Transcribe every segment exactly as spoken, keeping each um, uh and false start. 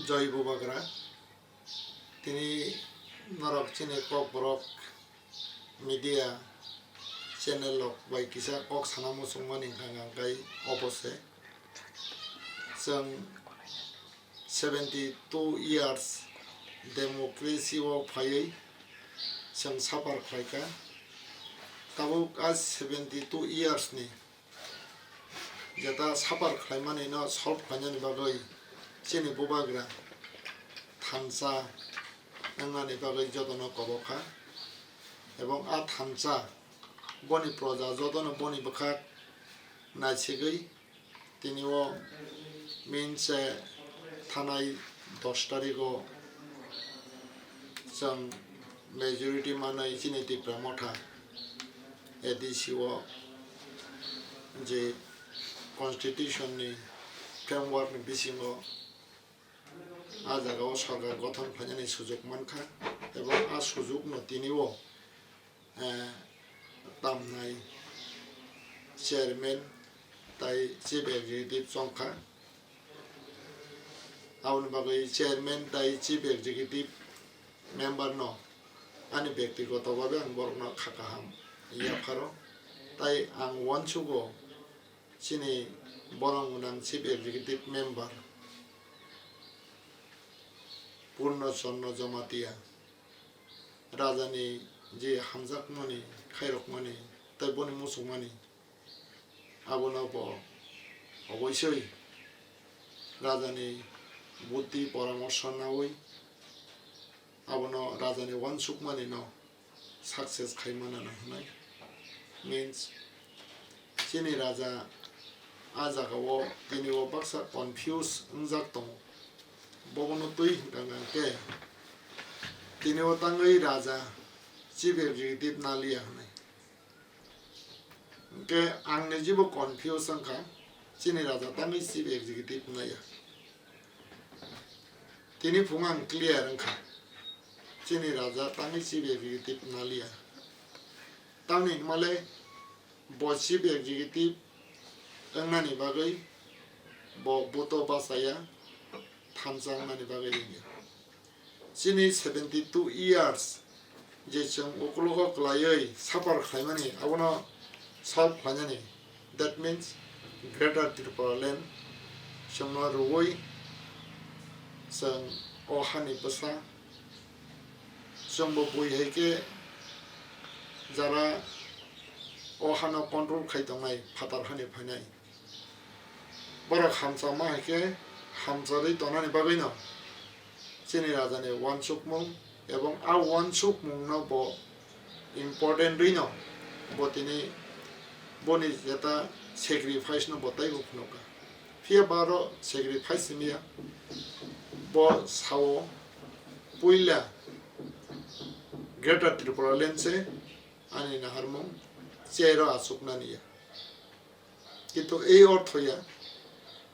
Joi Bubagra, tini norok chini Kokborok media channel rok bai kisa kok sana muchungmani hwnka hwnkhe obo se. Chwng seventy two years democracy o phaiwi chwng suffer khlaikha. Tabuk a seventy two years ni jeta suffer khlaimani no solve khlainani bagwi chini Bubagra thansa wngnani bagwi jotono kobokha, ebong a thansa boni proja jotono boni bwkhak naisigwi tini o minse thanai dos tarigo chwng majority manwi chini Tipra Motha A D C o je constitution ni framework ni bisingo a jaga o sorkar gothon khlainani sujuk mankha, ebong a sujukno tini o, eh, tamnai chairman tai chief executive chongkha. Aboni bagwi chairman tai chief executive member no ani bektigoto bhabe ang borokno kha kaham yapharo, tai ang uansugo chini borok gwnang chief executive member Purno Chondro Jamatia rajani je hamjakmani, khairokmani, tai boni muchungmani, abono bo oboisoi rajani buddhi poramorsho naui abono rajani uansukmani no success khai manana hwnwi. Means, chini raja a jaga o tini o baksa confuse wngjak tongo. Bobono twi hwnkha hwnkhe tini o tangwi raja chief executive naliya hwnwi. Hwnkhe ang ni jibo confuse wngkha, chini raja tangwi chief executive naiya. Tini phung ang clear wngkha, chini raja tangwi chief executive naliya. Tamni hwnmale bo chief executive wngnani bagwi bo buto bachaya, thansa wngnani bagwi wngya. Chini seventy two years je chwng ukologo kwlaiwi suffer khlaimani, abono solve khlainani, that means Greater Tripura Land chwngno rwui chwng o hani bwsa, chwngbo bui hai khe jara o hano control khai tongnai, phatar hani phainai. Borok hamchama hai khe hamcharwi tongnani bagwino chini rajani uansukmung, ebong a uansukmungno bo important rwino bo tini boni jeta sacrifice no bo taibo phunukha. Phiya ba aro sacrifice wngya, bo sao puila Greater Tripura Land se ani naharmung chair o achuknani ya. Kintu ei ortho ya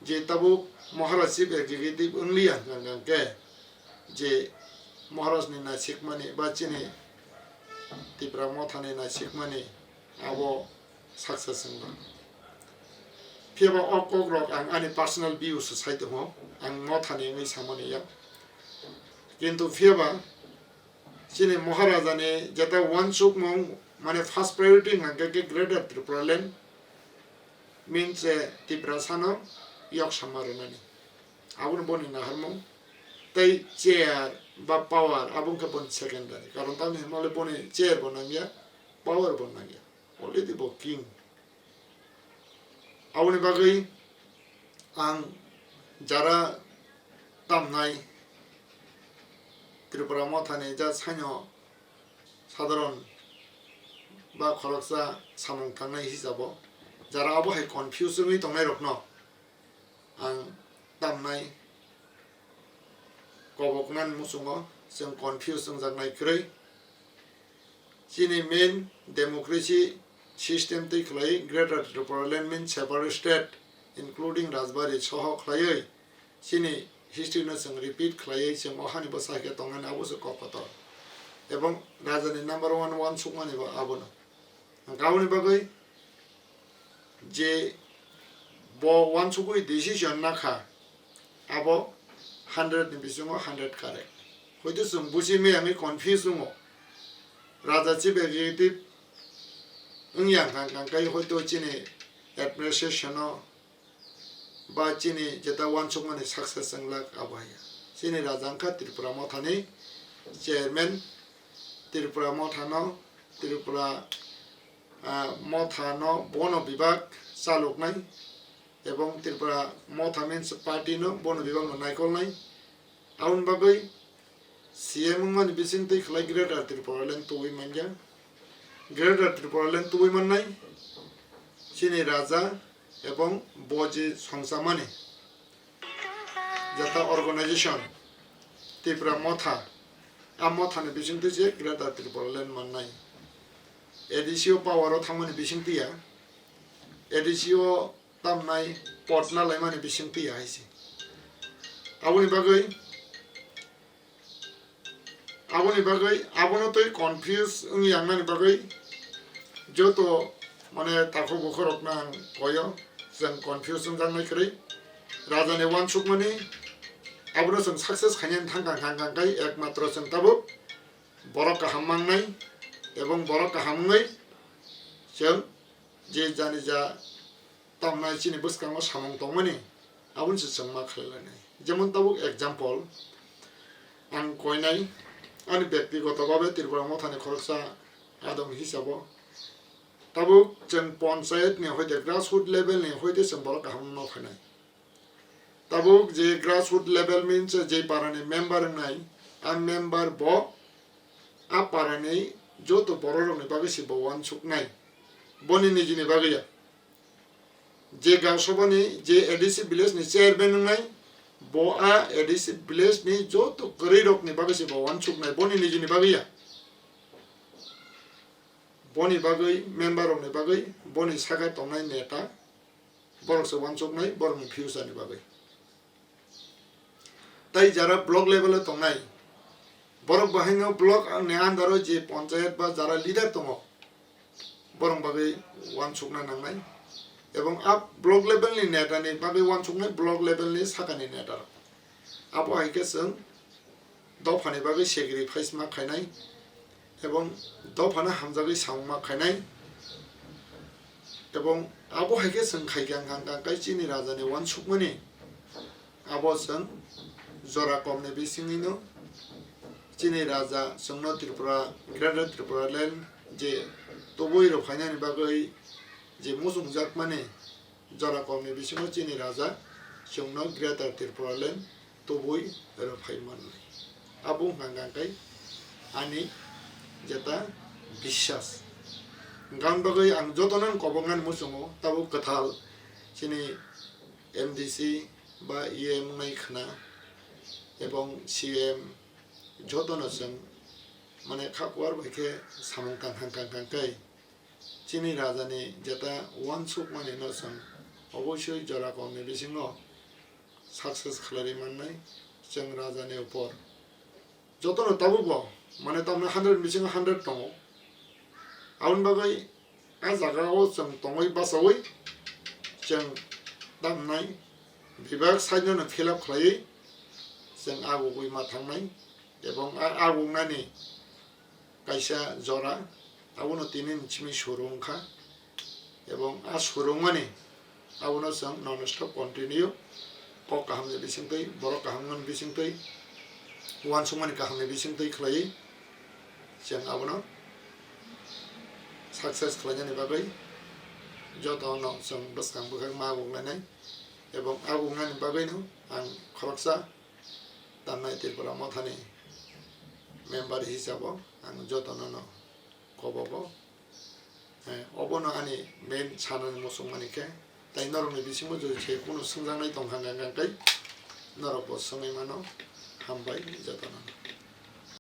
je tabuk Maharaj Chief Executive wngliya hwnkha hwnkhe je Maharaj ni naisikmani ba chini Tipra Motha ni naisikmani abo success wngla. Phiya ba o kok rok ang ani personal view se sai tongo, ang Motha ni wngwi samani ya. Kintu phiya ba chini Maharaja ni jeta uansukmung, mane first priority hwnkha khe Greater Tripura Land, means, eh, Tiprasa no yok sama rwnani. Abono boni naharmung. Tei chair ba power abo wngkha boni secondary. Karon tamni hwnmale boni chair bo nangya, power bo nangya. Already bo king. Aboni bagwi ang jara tamnai Tripura Mothani ja saino sadharon ba khoroksa samung tangnai hisabo jara abo hai confuse wngwi tongnairokno ang tamnai koboknani muchungo chwng confuse wngjaknai kwrwi. Chini main democracy system twi khlai Greater Tripura Land means separate state including Rajbari soho khlaiwi chini history no chwng repeat khlaiwi chwng o hani bwsa khe tongnani abo se kok kotor. Ebong raja ni number one uansukmani bo abono. Hwnkhe aboni bagwi je bo uansugwi decision nakha, Abo hundred ni bisingo hundred correct. Hoito chwng buji miyangwi confuse wngo. Raja chief executive wngya hwnkha hwnkhe hoito chini administration-o ba chini jeta uansukmani success wnglak abo hai. Chini raja wngkha Tripura Mothani chairman, Tripura Mothano, Tripura, ah, Mothano bono bibak chaloknai, ebong Tripura Motha means party no bono bibak no naikolnai. Aboni bagwi C M wngmani bisingtwi khlai Greater Tripura Land tubui manya. Greater Tripura Land tubui mannai chini raja ebong bo je songchamani jeta organization Tripura Motha, a Mothani bisingtwi je Greater Tripura Land mannai. A D C o power o thangmani bisingtwi ya, A D C o tamnai pot na laimani bisingtwi ya hai se. Aboni bagwi, aboni bagwi, abono twi confuse wngya wngnani bagwi joto mane takhuk bukhuk rokno ang koyo, chwng confuse wngjaknai kwrwi. Rajani uansukmani abono chwng success khainani thangkha, thangkha, thangkha, ekmatro chwng tabuk borok kaham mangnai, ebong borok kaham wngwi chwng je jani ja tamnai chini bwskango samung tongmani, aboni se chwng ma khlai lainai. Jemon tabuk example ang koinai, ani byaktigoto babe Tripura Mothani khoroksa adong hisabo tabuk chwng panchayat ni hoite grassroot level ni hoite chwng borok kaham wngma phainai. Tabuk je grassroot level means je parani member wngnai, a member bo a parani joto bororokni bagwi se bo uansuknai, boni nijini bagwi ya. Je gaon sabhani je A D C village ni chairman wngnai, bo a A D C village ni joto kwrwirokni bagwi se bo uansuknai, boni nijini bagwi ya. Boni bagwi, member rokni bagwi, boni saka tongnai neta, borok se uansuknai borokni future ni bagwi. Tai jara block level o tongnai, borok bahaino block ni under o je panchayat ba jara leader tongo, borok bagwi uansukna nangnai. Ebong a block level ni neta ni bagwi uansuknai block level ni sakani neta rok. Abo hai khe chwng dophani bagwi sacrifice ma khainai, ebong dophano hamjagwi samung ma khainai, ebong abo hai khe chwng khaikha hwnkha hwnkha khe chini rajani uansukmani abo chwng jora komni bisingwino chini raja chwngno Tripura, Greater Tripura Land je tubui rw phainani bagwi je muchungjakmani jora komni bisingo chini raja chwngno Greater Tripura Land tubui rwphai mannai. Abo wngkha hwnkha khe ani jeta biswas. Hwnkha bagwi ang jotono koboknani muchungo tabuk kwthal chini M D C ba E M wngnai khwna ebong C M jotono chwng mane kha kuar bai khe samung kang kang kang kang khe chini rajani jeta uansukmani no chwng obosoi jora komni bisingo success khlaiwi mannai. Chwng rajani upor jotono tabukbo mane tamni hundred bisingo hundred tongo. Aboni bagwi a jagao chwng tongwi bachaui chwng tamnai bebak side no fill up khlaiwi chwng agugwi ma thangnai ebong a agugnani kaisa jora, abono tini ni simi suru wngkha, ebong a suru wngmani abono chwng non stop continue kok kaham ni bisingtwi, borok kaham wngmani bisingtwi, uansukmani kaham ni bisingtwi khlaiwi chwng abono success khlainani bagwi jotono chwng bwskang bwkhak ma aguklainai, ebong agugnani bagwino ang khoroksa Tamnai Tripura Mothani member hisabo ang jotono no kobogo. Eh, obono ani main sanani muchungmani khe, tai norokni bisingo jodi se kunu swngjaknai tongkha hwnkha khe norokbo swngwi mano. Hambai jotono.